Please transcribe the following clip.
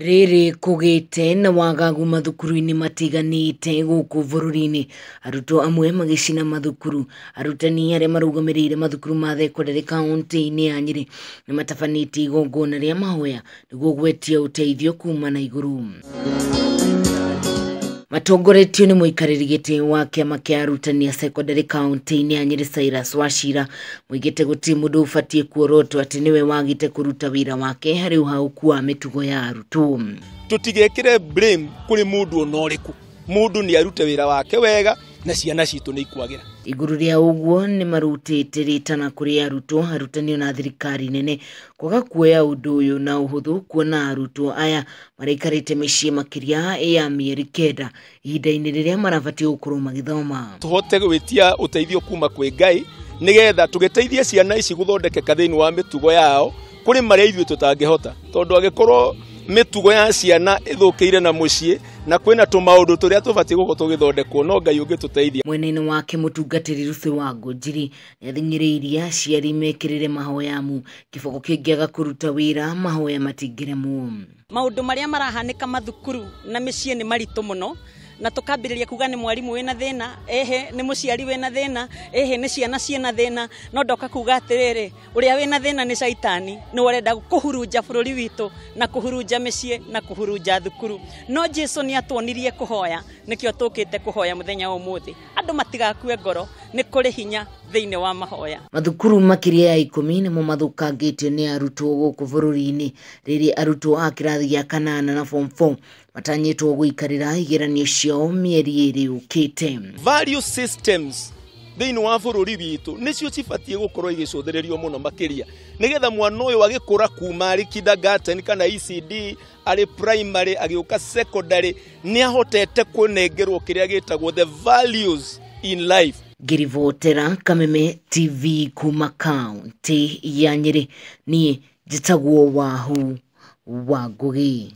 Rĩrĩ kũgĩte na wagagu mathukuru-inĩ matiganĩte gũkũ bũrũri-inĩ, arutwo amwe magĩcina mathukuru. Arutani arĩa marũgamĩrĩire mathukuru ma thekondarĩ kaunti-inĩ ya Nyĩrĩ nĩmatabanĩtie igongona rĩa mahoya nĩguo gwetia ũteithio kuma na igũrũ. Matongoretio nĩ mũikarĩri gĩtĩ wa kĩama kĩa arutani a cekondarĩ kaunti-inĩ ya Nyĩrĩ Cyrus Wachira moigĩte gũtirĩ mũndũ ũbatiĩ kuorotwo atĩ nĩwe wagĩte kũruta wĩra wake harĩ ũhaũku wa mĩtugo ya arutwo. Tũtigekĩre blame kũrĩ mũndũ ona ũrĩkũ, mũndũ nĩ arute wĩra wake wega na ciana citũ nĩ ikwagĩra. Igũrũ rĩa ũguo nĩ marutĩte rĩtana kũrĩ arutwo, arutani ona thirikari nene kwaga kuoya ũndũ ũyũ na ũhũthũ, kuona arutwo aya maraikarĩte mĩciĩ makĩria ya mĩeri 9 ihinda-inĩ rĩrĩa marabatiĩ gũkorwo magĩthoma. Tũhote gwĩtia ũteithio kuma kwĩ Ngai nĩgetha tũgĩteithie ciana ici gũthondekeka thĩinĩ wa mĩtugo yao kũrĩ marĩa ithuĩ tũtangĩhota, tondũ angĩkorwo mĩtugo ya ciana ĩthũkĩire na mũciĩ na kwĩna tũmaũndũ tũrĩa tũbatiĩ gũkorwo tũgĩthondekwo, no Ngai ũngĩtũteithia. Mwena-inĩ wake mũtungatĩri Lucy Wangũnjiri nĩathing'ĩrĩirie aciari mekĩrĩre mahoya amu kĩboko kĩngĩaga kũruta wĩra mahoya matingĩremwo. Maũndũ marĩa marahanĩka mathukuru na mĩciĩ nĩ maritũ mũno, na tũkambĩrĩria kuga nĩ mwarimũ wĩna thĩna, ehe nĩ mũciari wĩna thĩna, ehe nĩ ciana ciĩna thĩna, no ndoka kuga atĩrĩrĩ, ũrĩa wĩna thĩna nĩ caitani, nĩwe ũrenda kũhurunja bũrũri witũ na kũhurunja mĩciĩ na kũhurunja thukuru. No Jesu nĩ atuonirie kũhoya, nĩkĩo tũkĩte kũhoya mũthenya wa ũmũthĩ. Andũ matigakue ngoro, nĩ kũrĩ hinya thĩinĩ wa mahoya. Mathukuru makĩria ya 10 nĩmo mathũkangĩtio nĩ arutwo gũkũ bũrũri-inĩ, rĩrĩa arutwo a kĩrathi gĩa 8 na form 4 matanyĩtwo gũikarĩra igeranio ciao mĩeri 2 yũkĩte. Value systems thĩinĩ wa bũrũri witũ nĩcio cibatiĩ gũkorwo igĩcũthĩrĩrio mũno makĩria, nĩgetha mwana ũyũ agĩkũra kuma arĩ kindergarten kana ECD, arĩ primary agĩũka secondary, nĩahotete kũnengerwo kĩrĩa gĩtagwo the values in life. Ngĩribotera Kameme TV kuma kaunti ya Nyĩrĩ, niĩ njĩtagwo Wahu wa Ngũgĩ.